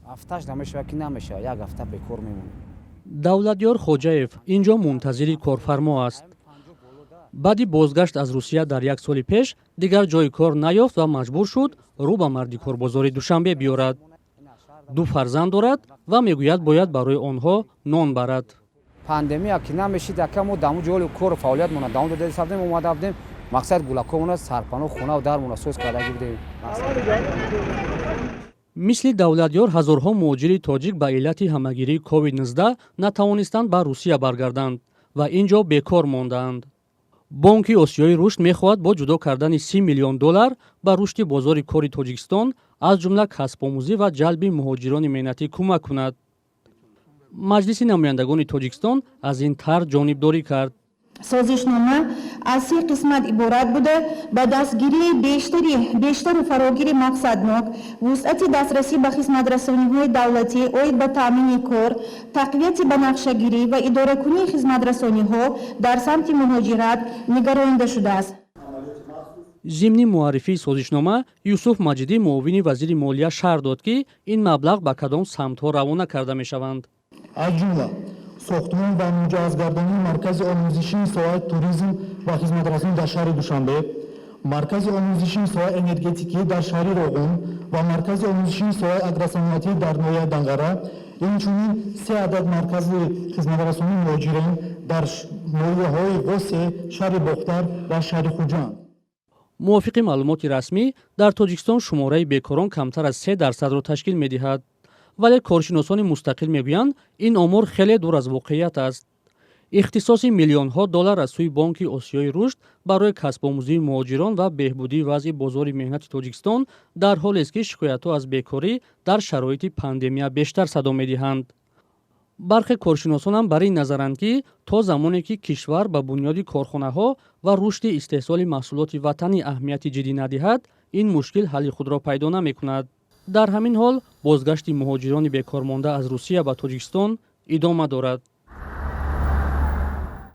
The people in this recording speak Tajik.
Ҳафташ намешавад, ки намешавад, як ҳафта бекор мемонем. Давлатёр Хоҷаев ин ҷо мунтазири корфармо аст. Баъди бозгашт аз Русия дар як соли пеш дигар ҷойи кор наёфт ва маҷбур шуд рӯ ба мардикорбозори Душанбе биёрад. Ду фарзанд дорад ва мегӯяд, бояд барои онҳо нон барад. Пандемия ки намешид, ака, мо даму ҷоли кору фаъолиятмона давом дода сабдем, омада будем. Мақсад, гулакомона сарпаноҳ, хонаву дармона соз кардаги будем. Мисли Давлатёр ҳазорҳо муҳоҷири тоҷик ба иллати ҳамагирии COVID-19 натавонистанд ба Русия баргарданд ва ин ҷо бекор мондаанд. Бонки Осиёи Рушд мехоҳад бо ҷудо кардани 30 миллион доллар ба рушди бозори кори Тоҷикистон, аз ҷумла касбомӯзӣ ва ҷалби муҳоҷирони меҳнатӣ, кӯмак кунад. Маҷлиси намояндагони Тоҷикистон аз ин тарҳ ҷонибдорӣ кард. Созишнома аз се қисмат иборат буда, ба дастгирии бештару фарогири мақсаднок, вусъати дастрасӣ ба хизматрасониҳои давлатӣ оид ба таъмини кор, тақвияти банақшагирӣ ва идоракунии хизматрасониҳо дар самти муҳоҷират нигаронида шудааст. Зимни муаррифии созишнома Юсуф Маҷидӣ, муовини вазири молия, шарҳ дод, ки ин маблағ ба кадом самтҳо равона карда мешаванд. Аз ҷумла сохтмон ва муҷаҳҳазгардонии маркази омӯзишии соҳаи туризм ва хизматрасонӣ дар шаҳри Душанбе, маркази омӯзишии соҳаи энергетикӣ дар шаҳри Роғун ва маркази омӯзишии соҳаи агросаноатӣ дар ноҳияи Данғара, инчунин се адад маркази хизматрасонии муҳоҷирон дар ноҳияҳои Восе, шаҳри Бохтар ва шаҳри Хуҷанд. Мувофиқи маълумоти расмӣ, дар Тоҷикистон шумораи бекорон камтар аз 3 дарсадро ташкил медиҳад, вале коршиносони мустақил мегӯянд, ин омор хеле дур аз воқеият аст. Ихтисоси миллионҳо доллар аз сӯи Бонки Осиёи Рушд барои касбомӯзии муҳоҷирон ва беҳбудии вазъи бозори меҳнати Тоҷикистон дар ҳолест, ки шикоятҳо аз бекорӣ дар шароити пандемия бештар садо медиҳанд. Бархе коршиносонам бар ин назаранд, ки то замоне ки кишвар ба бунёди корхонаҳо ва рушди истеҳсоли маҳсулоти ватанӣ аҳамияти ҷиддӣ надиҳад, ин мушкил ҳалли худро пайдо намекунад. Дар ҳамин ҳол бозгашти муҳоҷирони бекормонда аз Русия ба Тоҷикистон идома дорад.